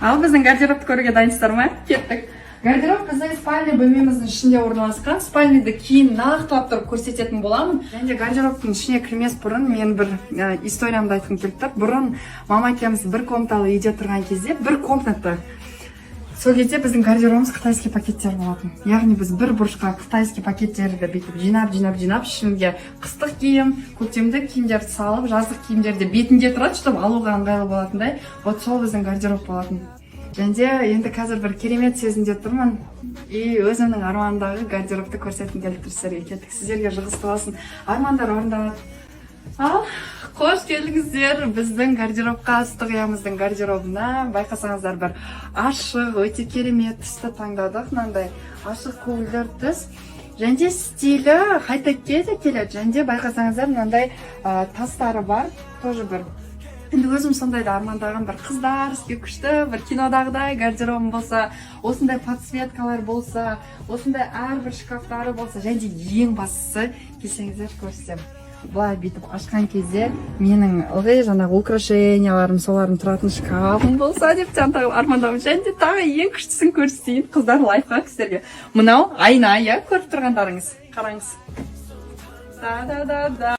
Ал біздің гардеробты көруге дайынсыздар ма? Кеттік. Гардероб біздің спальный бөлмеміздің ішінде орналасқан. Спальныйды кейін нақтылап тұрып көрсететін боламын. Және де гардеробтың ішіне кірмес бұрын мен бір историямды айтқым келіп тұр. Бұрын мама екеуміз бір комнаталы үйде тұрған кезде, бір комната, сол кезде біздің гардеробымыз китайский пакеттер болатын. Яғни біз бір бұрышқа китайский пакеттерді бүйтіп жинап, жинап, жинап, ішінде қыстық киім, көктемдік киімдерді салып, жаздық киімдер де бетінде тұрады, чтобы алуға ыңғайлы болатындай. Вот сол біздің гардероб болатын. Және де енді қазір бір керемет сезімде тұрмын и өзімнің арманымдағы гардеробты көрсеткім келіп тұр сіздерге. Кеттік, сіздерге жұғысты болсын, армандар орындалады. Ал қош келдіңіздер біздің гардеробқа, ыстық ұямыздың гардеробына. Байқасаңыздар, бір ашық, өте керемет түсті таңдадық, мынандай ашық көгілдір түс. Және де стилі хай-текке де келеді. Және де байқасаңыздар, мынандай тастары бар тоже. Бір енді өзім сондайды армандаған, бір қыздарский, күшті, бір кинодағыдай гардеробым болса, осындай подсветкалар болса, осындай әрбір шкафтары болса. Және де ең бастысы, келсеңіздер, көрсетемін, былай бүйтіп ашқан кезде менің ылғи жаңағы украшенияларым, солардың тұратын шкафым болса деп тағы армандағанмын. Және де тағы ең күштісін көрсетейін, қыздар, лайфхак сіздерге. Мынау айна, иә, көріп тұрғандарыңыз, қараңыз, да да да да.